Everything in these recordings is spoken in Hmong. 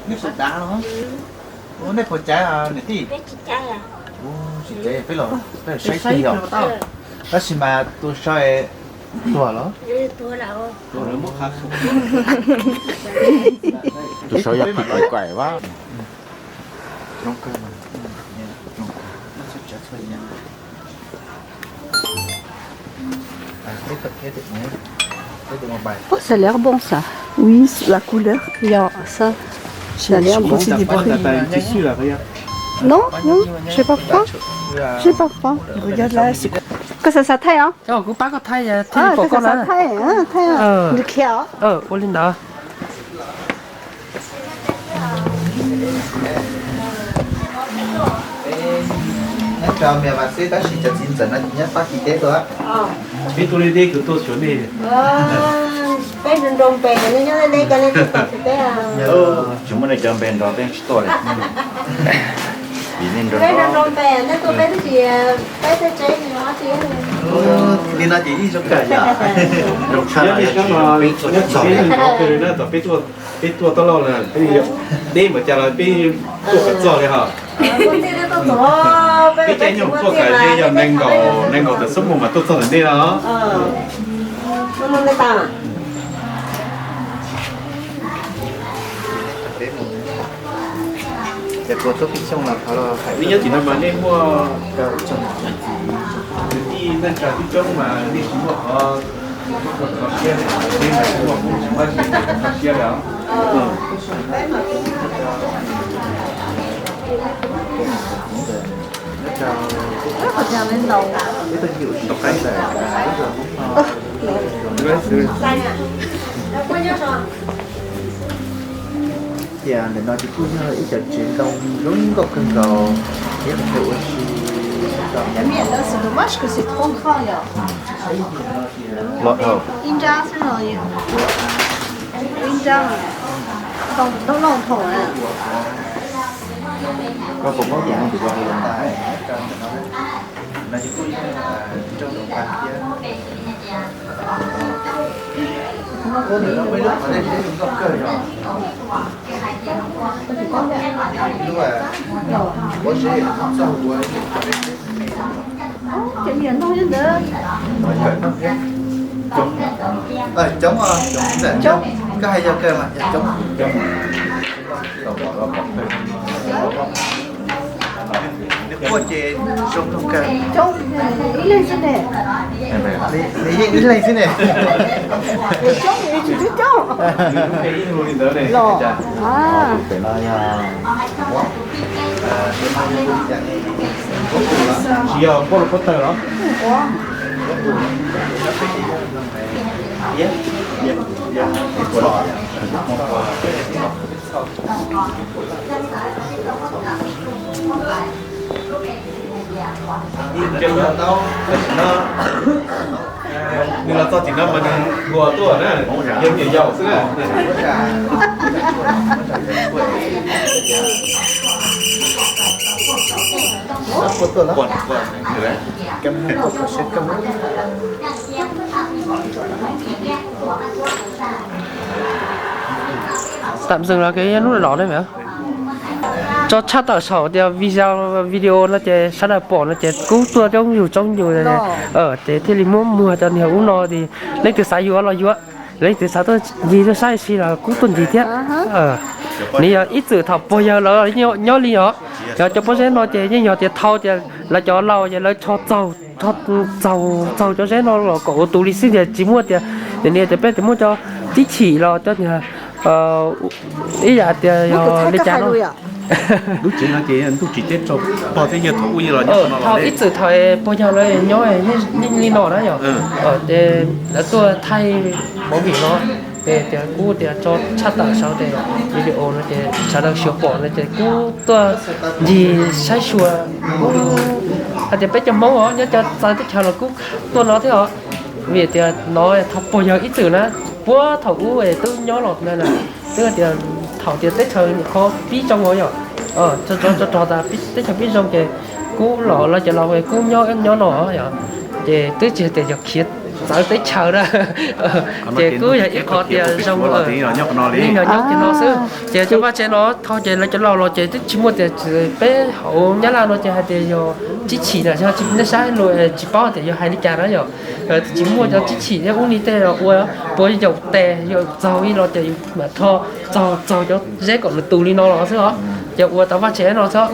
Nyob sab dab no. Ua nej puas caiv niam tij? Tsis caiv, peb los peb saib twg yom. Tab sis mas tus saud tuag los? Tus saud yog phim kaim kaim vab. Oh, ça a l'air bon, ça. Oui, la couleur. Yog, ça. Ça a l'air bon. Non, non, j'ai pas froid. J'ai pas froid. Regarde là, c'est quoi? Koj xav xav thaij os? Kuv pab koj thaij, thaij pom koj na. Thaij, thaij. Nws khiav os. Ua li ntawd. Nyob rau Myanmar xwb tab sis cov txiv ntxawm no nyob Fab Kis teb tuaj. Peb tuaj li deb kws tuaj xyuas nej. Peb nroo npe, nej nyob deb deb ko nej tuaj xyuas peb. Tsis muaj nej cov npe nroo peb tsis tuaj li. Peb nroo npe, nej tuaj peb twb tsis, peb tej tsev zoo dab tsi. Li no ces yeej zoo kawg yom. Nyob peb sab no, nyob tsis peb nroo peb li na, thaum peb tuaj, peb tuaj tab laj na, peb deb npaum cas los peb tuaj kom txog li hos. Peb caij nyoog tuaj kom yog nees nkaum, nees nkaum tawm xuab moos mas tuaj txog ntawm nej no. Peb nyob tim no mas nej muaj kwv tij neej tsa coob coob mas nej tsis muaj qhov kho siab li, nej mas tsis muaj qhov kho siab li os. Tias ntawm no ces kuj yog ib cov tsev ntoo zoo nkauj kawg nkaus, thiab qhov chaw ua si. Ib nrab xwb no, ib nrab, ntau loj thaum na. Coob, koj hais yog kawg mas yog coob. Nws quaj ces zoo nkauj kawg. Ib leeg xwb ne. Nws yeej ib leeg xwb ne. Tsis yog pob los pob tawg los? Nws los txog tim no mas nws hluas tuaj na, yog me nyuam yaus xwb na. Tạm dừng là cái nút đỏ đây mà. Tso tshaj tawm saum tias video, video no ces sawv daws pom no ces kuj tuaj coob yus coob yus, ces thiaj li muab muag cov niag ub no, leej twg xav yuav los yuav, leej twg xav tuaj ncig tuaj saib si los kuj tuaj ncig thiab. Nws yog ib txwm thaum puag yawg lawv nyob li os. Yog cov pob zeb no ces yeej yog tias thau tias lawv cov laus ces lawv tso txaug, txaug, txaug cov zeb no los kom ua tus li xwb, tias tsis muaj tias, tias niag tias peb tias muab cov tib chim los cov niag ib yam tias li cas no. Lub tsev no ces ntuj tsis teb tsaug, pog thiab yawg thaum ub los nyob no. Thaum ib txwm thaum puag yawg lawv nyob li no na yom, ces lawv tuaj thaij movie no, ces tias kuj tias tso tshaj tawm saum tias video no ces sawv daws xyuas pom no ces kuj tuaj ncig saib xyuas, kuj hais tias peb cov Hmoob os nyob cov txawv teb chaws los kuj tuaj no thiab os, vim tias no thaum puag yawg ib txwm na, puag thaum ub es twb nyob los na, twb tias thaum tias teb chaws nyuam qhuav pib zoo os yom, tso tso tas teb chaws pib zoo ces kuj los lawv cov laus kuj nyob nyob no yom, ces twb tsis hais tias yog khiav txawv teb chaws na. Ces kuj yog ib qho tias zoo, yeej yog nyob kiag no xwb. Ces cov vaj tsev no thaum ces lawv cov laus los ces twb tsis muaj tias peb hauv Nyab Laj no ces hais tias yog tsib chim na, yog nej saib los tsis paub tias yog hais li cas na yom. Twb tsis muaj cov tsib chim thiab ub li tej los ua puas yaum tes yaum txaug ib los ces yus mam tho txaug txaug cov zeb kom nws tus li no los xwb os. Ces ua tau vaj tsev no xwb.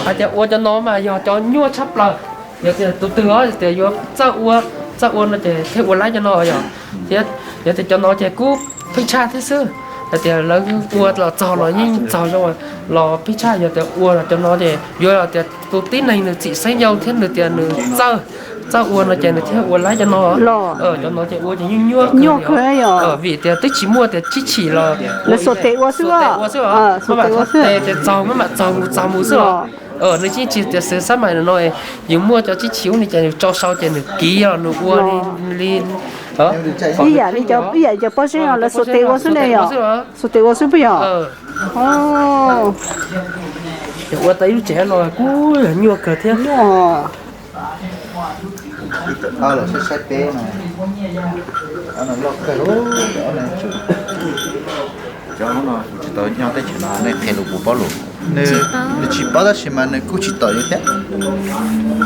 Hais tias ua cov no mas yog cov nyuaj tshaj plaws. Yog tias tus twg os tias yuav txawj ua, txawj ua no ces thiaj ua laib cov no yom. Thiab yog tias cov no ces kuj pheej tshaj thiab xwb. Hais tias lawv ua los txog los yeej txog zoo los pheej tshaj. Yog tias ua los cov no ces yuav tias tus tib neeg nws txim xeeb yau thiab nws tias nws txawj, txawj ua no ces nws thiaj ua laib cov no. Cov no ces ua ces yeej nyuaj kawg, vim tias twb tsis muaj tias tsib chim los lawv xuas tes ua xwb, ua xwb, tes txaug maj mam txaug mus txaug mus xwb os. Nws yeej tsis tias xwv xab mais no, yus muaj cov tsib chim ub ni ces nws tso sau ces nws kiv los nws ua li ib yam li cov pob zeb no lawv xuas tes ua xwb ne yom. Xuas tes ua xwb puas yog? Ua tau ib lub tsev no kuj yog nyuaj kawg thiab. Ib tam thawj los saib saib peb no, ob no loj kawg, ob no tsum. Cov no kuv tsis tau nyob teb chaws no, nej qhia lus puas paub lus? Nws tsis paub tab sis mas nws kuj tsis tawm yus thiab.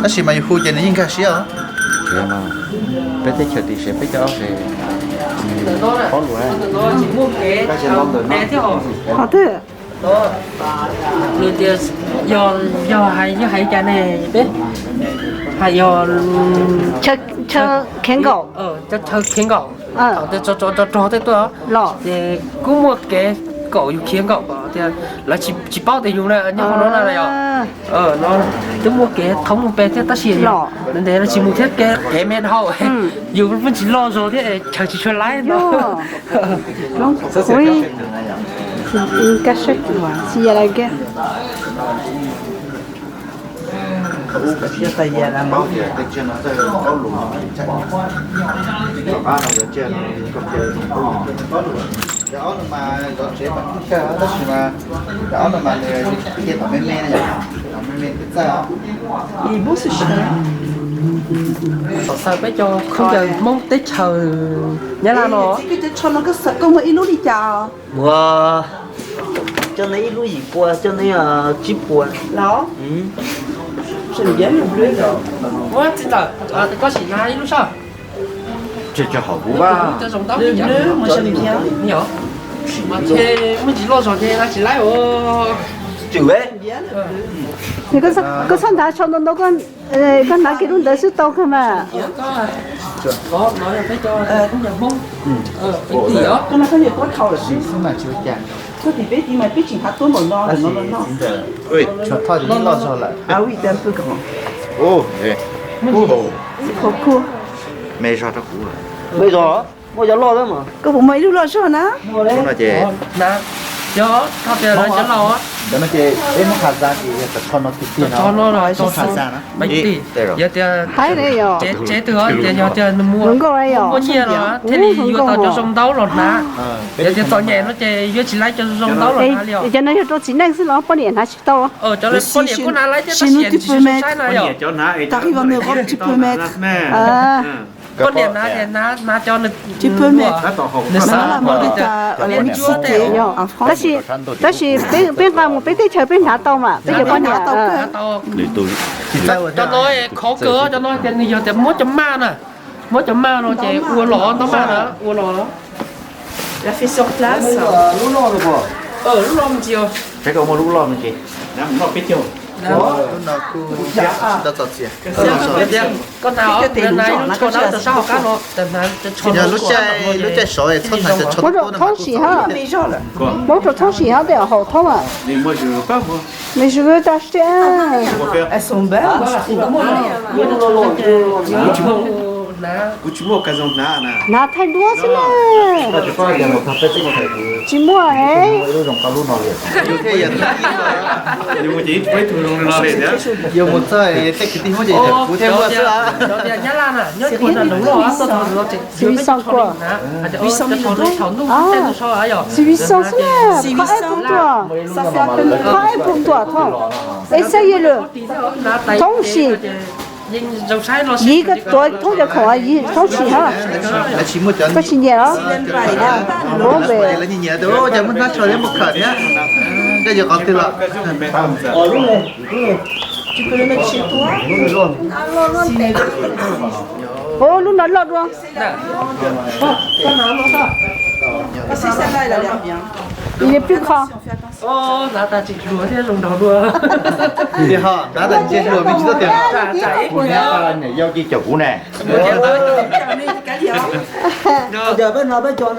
Tab sis mas yus hu ces nws yeej nkag siab os. Peb teb chaws tim seb peb cov ob se paub lus. Qhov twg? Nws tias yog, yog hais, yog hais cas ne, peb hais yog chaw khiav nkaum, chaw khiav nkaum, thaum tias tso tso rog tej tuaj los ces kuj muaj kev kom yus khiav nkaum kom tias lawv tsis paub tias yus nyob qhov no na yom. No twb muaj kev thoob mus pem thiab tab sis yog ntev lawv tsis mus thiab kev me dhau, yus pheej tsis loj zog thiab chaw tsis tshua laib no. Xav xaws peb cov khaub ncaws Hmoob teb chaws Nyab Laj no. Koj muaj ib lub li cas? Muaj, coj nej ib lub yim pua, coj nej tsib pua. Txiv ntawm, koj sim hnav ib lub soj. Tsis tso hauv kuv vaj. Muaj ntsis loj zog ces tsis laib os. Koj txhob hnav tsho ntau ntau, koj hnav kiag lub ntawd xwb tau kawg mas. Tsho thoj loj zog lawm. Me zog rau kuv. Me zog, muaj cov loj thiab mas. Koj puas muaj ib lub loj zog na? Cov no ces, cov no ces peb muab qha za ces yog cov tsho no tiag tiag no. Yog tias tsev twg tias yog tias nws muaj nyiaj no thiaj li yuav tau cov zoo ntaub los hnav. Yog tias txom nyem no ces yuav tsis laib cov zoo ntaub los hnav li os. Cov no yog rau txiv neej xwb los poj niam hnav tsis tau? Cov poj niam kuj hnav laib thiab tab sis tsis saib na yom. Poj niam hnav ces hnav cov nws, nws xav ua ntsuab tej. Tab sis peb nqa mus peb teb chaws peb hnav tau mas peb cov poj niam. Cov no khov kawg, cov no tias nws yog tias muab cov maj na, muab cov maj no ces ua los ntaub maj na, ua los. Lub loj no ntsis. Koj hnav, hnav ib lub tsho na rau sab hauv qab no. Lub caij sov txhob hnav cov tsho thoob sim hab. Muab rau thoob sim hab tej haum thoob. Mais je veux t'acheter un. Hnav thaij duab xwb na. Tsis muaj es. Xws li xo kuas. Xws li xo xwb na. Qhov ib puas ntuam, qhov ib puas ntuam thooj. Es xav yog lwm thoob sim. Yig koj tuav thoob cov khoom, yig thoob tsis hab. Koj tsis nyiam los? Ua npe. Lawv nyiam nyiam tus cas muab hnab tsho thiab muab khawm thiab. Koj yuav qhov twg los? Ua lub no loj dua. Nws pwj kho. Hnav tas tsis hluas thiab zoo nraug dua. Tias ho hnav tas tsis hluas, me tsis tau tias. Niam yau ces caum kuv ne. Niam ntxawm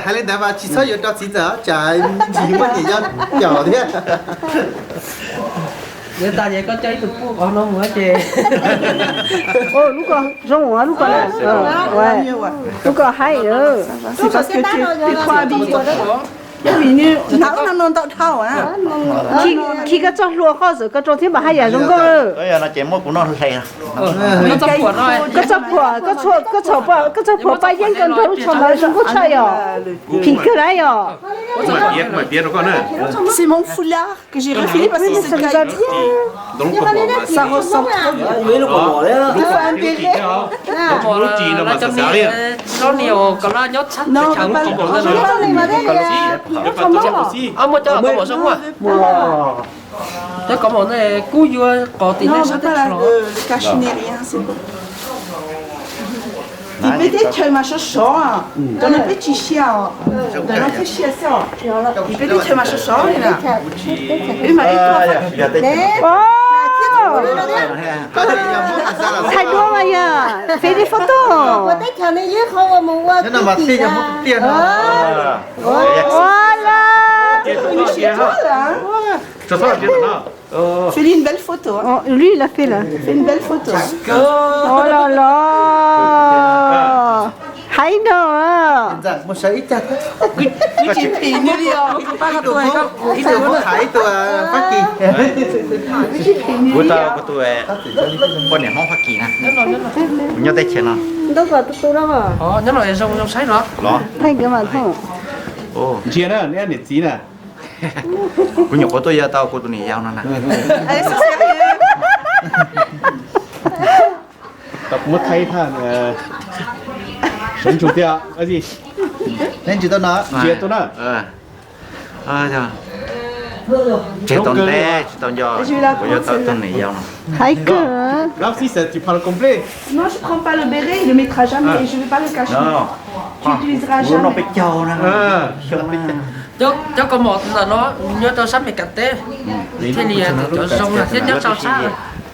hais li ntawd mas tsis txhob yuav rau txiv ntxawm, tsam ntsis muab niam yau caum thiab. Lub ko zoo, lub ko, lub ko haib. Khi koj txoj hlua qhov xwm koj rau thiab mas haj yam zoo nkauj. Yog no ces muab kuv noj hle. Koj txoj phuam, koj txoj phuam paj yeeb koj nrog lub tsho mas zoo nkauj tshaj yom. Phim kawg na yom. C'est mon foulard que j'ai refilé parce que c'est caillé. Ça ressemble trop bien. Il faut un béret. Non, on veut pas le, on veut pas le, non, on veut pas. Cov kaus mom no kuj yuav qos tim nej sab teb chaws. Tim peb teb chaws mas sov sov, cov no peb tsis xyaw os. Cov no peb xyaw xwb os. Tim peb teb chaws mas sov sov li na. Peb mas ib tug Thaij duab mas yog, feliz photo. Ua la. Fais une belle photo, hein. Lui, il a fait là. Fais une belle photo. Oh là là. Hais no. Kuv tsis phim nws li os. Kuv tau kuv tus poj niam Hmoob Fab Kis na, kuv nyob teb chaws no. Nyob no zoo zoo saib no. Los. Ntsia na, neb niam txiv na. Kuv nyuam qhuav tuaj yog tau kuv tus niam yau no na. Tau kuv muab thaij thaj sawv ntsug tiag. Neb ntsia tau no. Ntsia tau na. Tseg tau ntev tsis tau nco kuv yuav tau tus niam yau no. Hais kawg. Là aussi, c'est, tu prends le complet. Non, je prends pas le béret, il le mettra jamais et je vais pas le cacher. Non, non. Tu utiliseras jamais. Cov kaus mom ntawm no nyob rau sab Meskas teb, thiaj li cov zoo thiab nyob rau sab.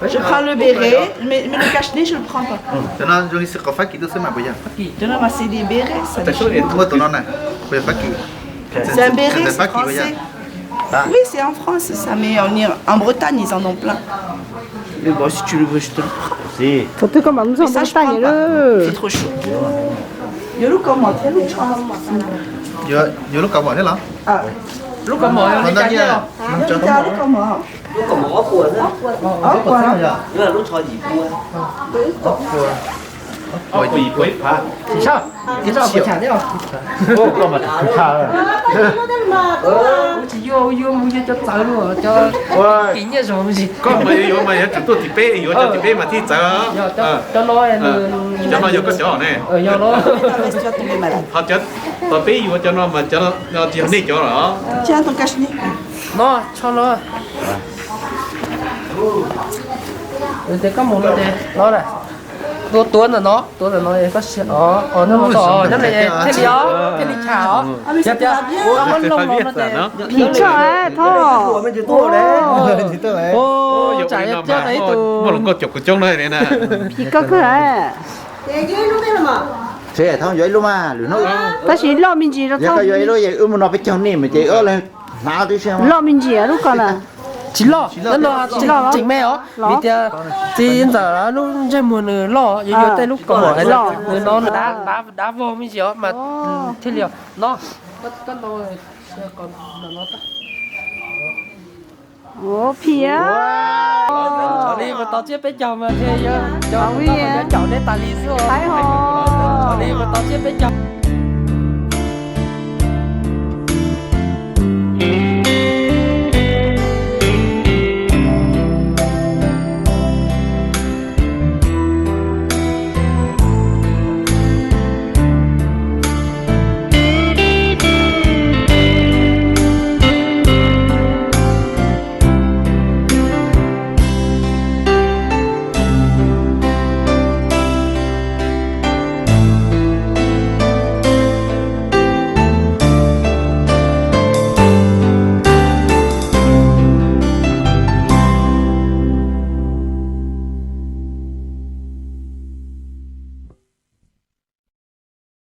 Je prends le béret, mais, mais le cache-nez, je le prends pas. Cov no zoo li xwb qhov Fab Kis tuaj xwb mas puas yog? Cov no mas c'est des bérets, ça. Muaj tus no na, puas yog Fab Kis? C'est un béret, c'est français. Oui, c'est en France, ça, mais en, en Bretagne, ils en ont plein. Mais bon, si tu le veux, je te le prends. Thaum twg koj mam mus txog Bretagne lawm. C'est trop chaud. Yuav lub kaus mom thiab lub tsho. Yuav lub kaus mom thiab los? Lub kaus mom li cas thiab los? Lub kaus mom. Ob puas. Ob puas yim puas ib phav. Tsis tshaj, tsis tshaj puas cham thiab os. Koj mas tsis tshaj. Tsis yuav, yuav mus yuav cov txawv los cov kim nyiaj zog. Koj mas yuav, yuav mas yuav tsum tuaj tim peb, yuav cov tim peb mas thiaj txawv. Cov no, cov no yog koj cov ne. Yog no. Ho cov, tau peb yuav cov no mas cov no tsis yog nej cov los? No, tsho no. Ces koj mus no ces no na. Tuav, tuav ntawm no, tuav ntawm no koj sia os, nyob no tau, nyob no thiaj li os, thiaj li cham os. Yog tias ua muab loo los no ces phim tshaj thov. Tsam yog coj tau ib tug muaj hluas nkauj caum kuv coob no. Phim koj kawg. Thov yuav ib lub mas lwm hnub. Tab sis loj me ntsis rau thov. Yog koj yuav ib lub, wb mus no peb caug nej mas ces wb loj me ntsis lub ko na. Tsis loj, nyob no tseem me os, vim tias txiv ntxawm lub ntsej muag nws loj, yuav yuav tej lub kaus mom hais tias nws no dav vog me ntsis os mas thiaj li os. No, koj no, phim. Li mus tau tsiab peb caug mas thiaj yog cov caum nej tas li xwb. Li mus tau tsiab peb caug.